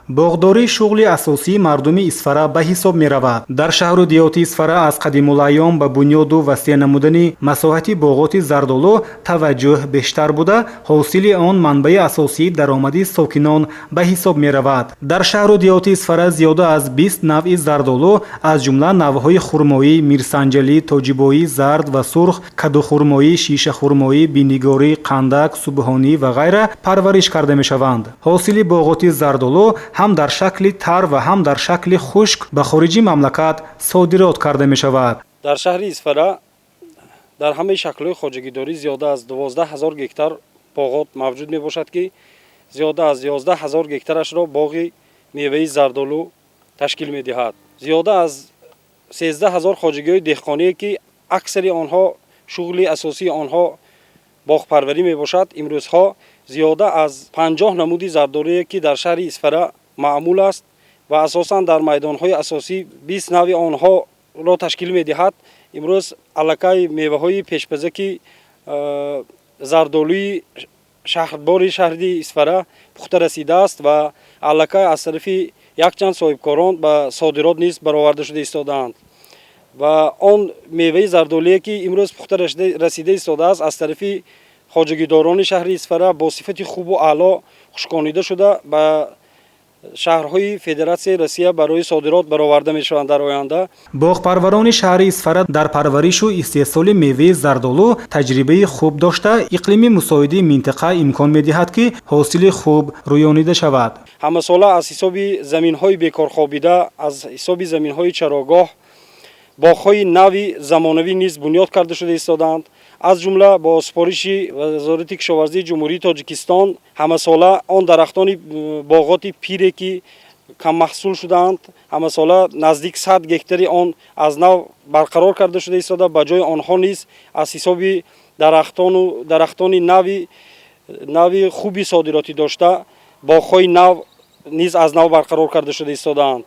Боғдорӣ шуғли асосии мардуми Исфара ба ҳисоб меравад. Дар шаҳру деҳоти Исфара аз қадимулайём ба бунёду васеъ намудани масоҳати боғоти зардолу таваҷҷӯҳ бештар буда, ҳосили он манбаи асосии даромади сокинон ба ҳисоб меравад. Дар шаҳру деҳоти Исфара зиёда аз 20 навъи зардолу, аз ҷумла навъҳои хурмоӣ, мирсанҷалӣ, тоҷибоӣ, зард ва сурх, кадухурмоӣ, шишахурмоӣ, бинигорӣ, қандак, субҳонӣ ва ғайра парвариш карда мешаванд. Ҳосили боғоти зардолу ҳам дар шакли тар ва ҳам дар шакли хушк ба хориҷи мамлакат содирот карда мешавад. Дар шаҳри Исфара дар ҳамаи шаклҳои хоҷагидорӣ зиёда аз 12 000 гектар боғот мавҷуд мебошад, ки зиёда аз 11 000 гектарашро боғи меваи зардолу ташкил медиҳад. Зиёда аз 13 000 хоҷагиҳои деҳқоние, ки аксари онҳо шуғли асосии онҳо боғпарварӣ мебошад, имрӯзҳо зиёда аз 50 намуди зардолуе, ки дар шаҳри Исфара маъмул аст ва асосан дар майдонҳои асосӣ 20 навъи онҳоро ташкил медиҳад, имрӯз аллакай меваҳои пешпазаки зардолуи шаҳрбори шаҳри Исфара пухта расидааст ва аллакай аз тарафи якчанд соҳибкорон ба содирот низ бароварда шуда истодаанд. Ва он меваи зардолуе, ки имрӯз пухта расида истодааст, аз тарафи хоҷагидорони шаҳри Исфара бо сифати хубу аъло хушконида шуда, ба шаҳрҳои Федератсияи Россия барои содирот бароварда мешаванд дар оянда. Боғпарварони шаҳри Исфара дар парваришу истеҳсоли меваи зардолу таҷрибаи хуб дошта, иқлими мусоиди минтақа имкон медиҳад, ки ҳосили хуб рӯёнида шавад. Ҳамасола аз ҳисоби заминҳои бекорхобида, аз ҳисоби заминҳои чарогоҳ боғҳои нави замонавӣ низ бунёд карда шуда истодаанд. Аз ҷумла бо супориши Вазорати кишоварзии Ҷумҳурии Тоҷикистон ҳамасола он дарахтони боғоти пире, ки каммаҳсул шудаанд, ҳамасола наздик 100 гектари он аз нав барқарор карда шуда истода, ба ҷои онҳо низ аз ҳисоби дарахтони нави хуби содиротӣ дошта, боғҳои нав низ аз нав барқарор карда шуда истодаанд.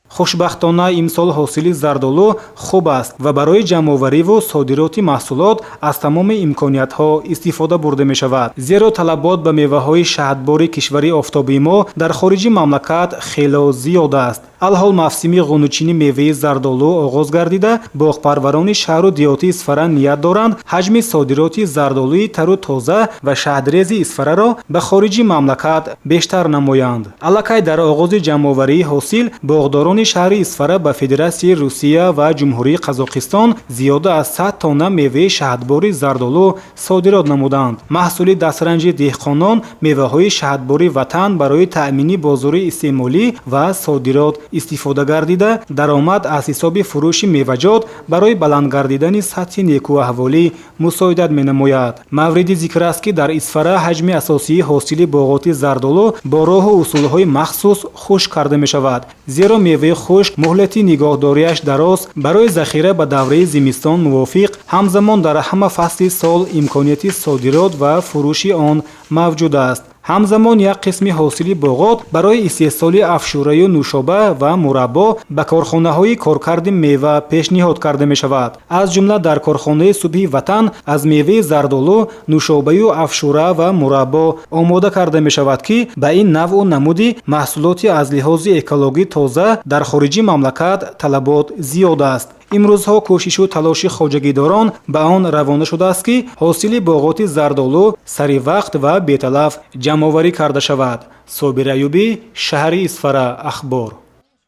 Хушбахтона, имсол ҳосили зардолу хуб аст ва барои ҷамъовариву содироти маҳсулот аз тамоми имкониятҳо истифода бурда мешавад, зеро талабот ба меваҳои шаҳдбори кишвари офтобии мо дар хориҷи мамлакат хело зиёд аст. Алҳол мавсими ғунучини меваи зардолу оғоз гардида, боғпарварони шаҳру деҳоти Исфара ният доранд ҳаҷми содироти зардолуи тару тоза ва шаҳдрези Исфараро ба хориҷи мамлакат бештар намоянд. Аллакай дар оғози ҷамъоварии ҳосил боғдорони шаҳри Исфара ба Федератсияи Русия ва Ҷумҳурии Қазоқистон зиёда аз 100 тонна меваи шаҳдбори зардолу содирот намуданд. Маҳсули дастранҷи деҳқонон, меваҳои шаҳдбори ватан барои таъмини бозори истеъмолӣ ва содирот истифода гардида, даромад аз ҳисоби фурӯши меваҷот барои баланд гардидани сатҳи некӯаҳволӣ мусоидат менамояд. Мавриди зикр аст, ки дар Исфара ҳаҷми асосии ҳосили боғоти зардолу бо роҳу усулҳои махсус хушк карда мешавад, зеро меваи хушк муҳлати нигоҳдориаш дароз, барои захира ба давраи зимистон мувофиқ, ҳамзамон дар ҳама фасли сол имконияти содирот ва фурӯши он мавҷуд аст. Ҳамзамон як қисми ҳосили боғот барои истеҳсоли афшураю нӯшоба ва мураббо ба корхонаҳои коркарди мева пешниҳод карда мешавад. Аз ҷумла дар корхонаи Субҳи Ватан аз меваи зардолу нӯшобаю афшура ва мураббо омода карда мешавад, ки ба ин навъу намуди маҳсулоти аз лиҳози экологӣ тоза дар хориҷи мамлакат талабот зиёд аст. Имрӯзҳо кӯшишу талоши хоҷагидорон ба он равона шудааст, ки ҳосили боғоти зардолу сари вақт ва беталаф ҷамъоварӣ карда шавад. Собир Аюбӣ, шаҳри Исфара, Ахбор.